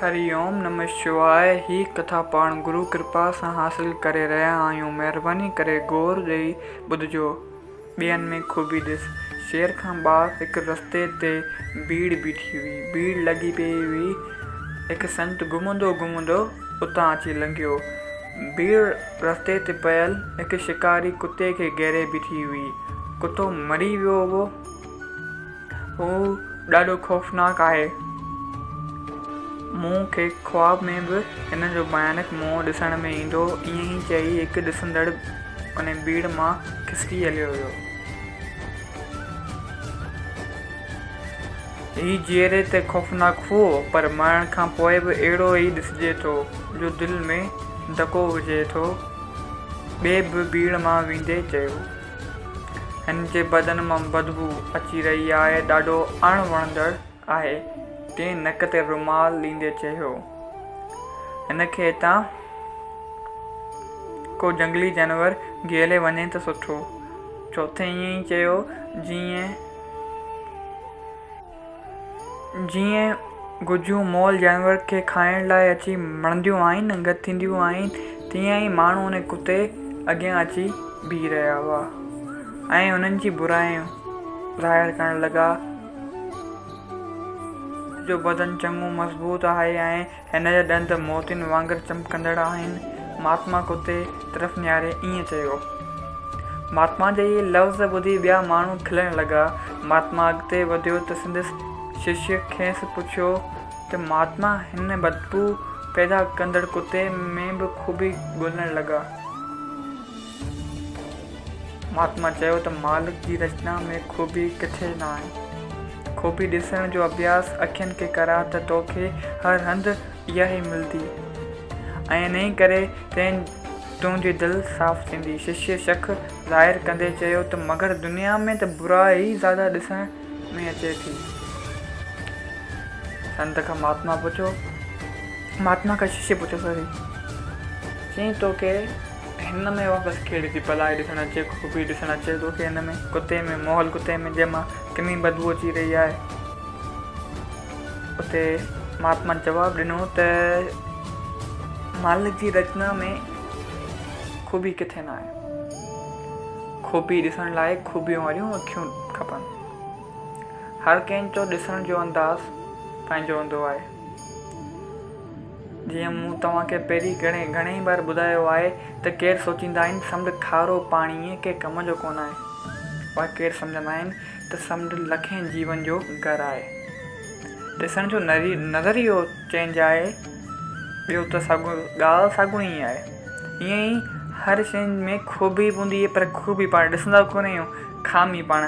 هري اوم نمه شواء هي ڪٿا پاڻ گرو ڪرپا سان حاصل ڪري رهيا آهيون مهرباني ڪري غور ڏئي ٻڌجو ٻين ۾ خوبي ڏس شهر کان ٻاهر هڪ رستي تي ڀيڙ بيٺي هئي ڀيڙ لڳي پيئي هئي هڪ سنت گهمندو گهمندو اتان اچي لنگهيو ڀيڙ رستي تي پيل هڪ شڪاري ڪتي کي گهيري بيٺي هئي ڪتو مري ويو هو هو ڏاڍو خوفناڪ آهي. مون کي خواب ۾ به هن جو ڀيانڪ منهن ڏسڻ ۾ ايندو. ائين چئي هڪ ڏسندڙ ان ڀيڙ مان کسڪي هليو ويو. هي جيئري ته خوفناڪ هو، پر مرڻ کان پوء به اهڙو ئي ڏسجي ٿو، جو دل ۾ دڪو وجهي ٿو. ٻئي به ڀيڙ مان ويندي چيو. هن جي بدن مان بدبوء اچي رهي آهي، ڏاڍو اڻ وڻندڙ آهي. ٽئين نڪ تي رومال ڏيندي چيو. هن کي هتان ڪو جهنگلي جانور گهيلي وڃي ته سٺو. چوٿين ائين ئي چيو جيئن. جيئن ڳجهون مئل جانور کي کائڻ لاء اچي مڙنديون آهن، گڏ ٿينديون آهن، تيئن ئي ماڻهو ان ڪتي اڳيان اچي بيهي رهيا هئا ۽ هنن جي برايون ظاهر ڪرڻ لڳا. هن جو بدن چڱو مضبوط آهي ۽ هن جا ڏند موتين وانگر چمڪندڙ آهن. مهاتما ڪتي طرف نهاري ائين چيو. مهاتما جا اهي لفظ ٻڌي ٻيا ماڻهو کلڻ لڳا. مهاتما اڳتي وڌيو ته سندس ششيه کيس پڇيو ته مهاتما هن بدبوء پيدا ڪندڙ ڪتي ۾ به خوبي ڳولڻ لڳا. مهاتما چيو ته مالڪ جي رچنا ۾ خوبي ڪٿي ناهي. خوبي ڏسڻ جو اڀياس اکين کي ڪراء ته توکي هر هنڌ اها ئي ملندي ۽ انهيء ڪري تنهنجي دل صاف ٿيندي. ششيه شڪ ظاهر ڪندي چيو ته مگر دنيا ۾ ته برائي ئي زياده ڏسڻ ۾ اچي ٿي. سنت کان مهاتما پڇيو. مهاتما کان ششيه پڇيو سوري. چيائين توکي هن ۾ واپس ڪهڙي ٿي ڀلائي ڏسڻ اچي، خوبي ڏسڻ اچي توکي هن ۾ ڪتي ۾ مئل ڪتي ۾ جنهن مان ڪني بدبوء اچي رهي آهي. اتي مهاتما جواب ڏنو ته مالڪ جي رچنا ۾ خوبي ڪٿي نه آهي. خوبي ڏسڻ لاء خوبيون واريون اکيون کپن. هر ڪنهن جو ڏسڻ جو انداز پنهنجو هوندو آهي. جيئن مون توهان کي پهرين گهڻي گهڻي بار ٻڌايو آهي ته ڪير سوچيندا آهن سمنڊ کارو پاڻي ڪنهن ڪم جو ڪونه آهي پر ڪير سمجهندا آهن ته سمنڊ لکين جيون جو گهر آهي. ڏسڻ جو نظريو چينج آهي ٻيو ته ساڳيو ڳالهه ساڳيو ئي آهي. ائين ئي هر شيء ۾ خوبي به هوندي آهي پر خوبي پاڻ ڏسندا ڪونه آهيون خامي پاڻ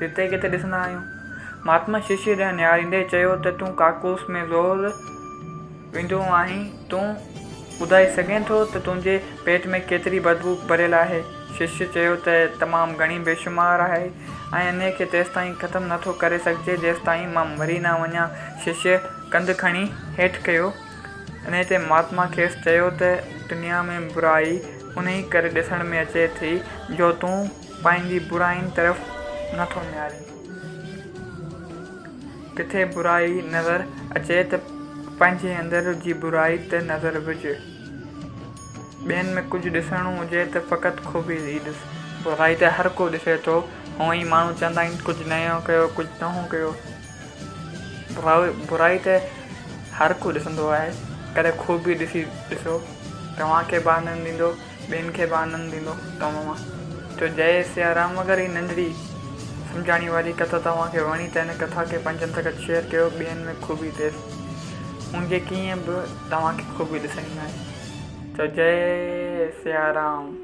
جتي ڪٿي ڏسندا آهيون. مهاتما ششيه ڏانهن نهاريندي چيو ته تون ڪاڪوس ۾ روز ويندو آهين، تون ٻڌائي سگهين ٿو ته تنهنجي پيٽ ۾ ڪيتري بدبوء ڀريل آهي؟ ششيه چيو ته تمام گهڻي بيشمار آهي ۽ انهيء کي تيستائين ختم نه ٿو ڪري سگهجي جيستائين مان مري نه وڃان. ششيه ڪنڌ کڻي هيٺ ڪيو. انهيء تي مهاتما کيس چيو ته دنيا ۾ برائي انهيء ڪري ڏسڻ ۾ اچي ٿي جو تون پنهنجي براين طرف نه ٿو نهارين. ڪٿي برائي نظر اچي ته پنهنجي اندر جي برائي تي نظر وجهه. ٻين ۾ ڪجهه ڏسڻو هجي ته فقط خوبي ئي ڏس. برائي ته هر ڪو ڏسي ٿو. هونئن ئي ماڻهو چوندا آهن ڪجهه نئون ڪيو، ڪجهه نئون ڪيو. برائي ته هر ڪو ڏسندو آهي. ڪڏهن خوبي ڏسي ڏسو. توهان کي به آنند ايندو. ٻين کي به آنند ايندو توهان مان چيو جئي سيا رام اگر هي ننڍڙي سمجهاڻي واري ڪٿا توهان کي وڻي ته هن ڪٿا کي پنهنجن سان گڏ شيئر ڪيو ٻين ۾ خوبي ڏس هجي ڪيئن به توهان کي خوبي ڏسڻي آهي چيو جئي سيا رام.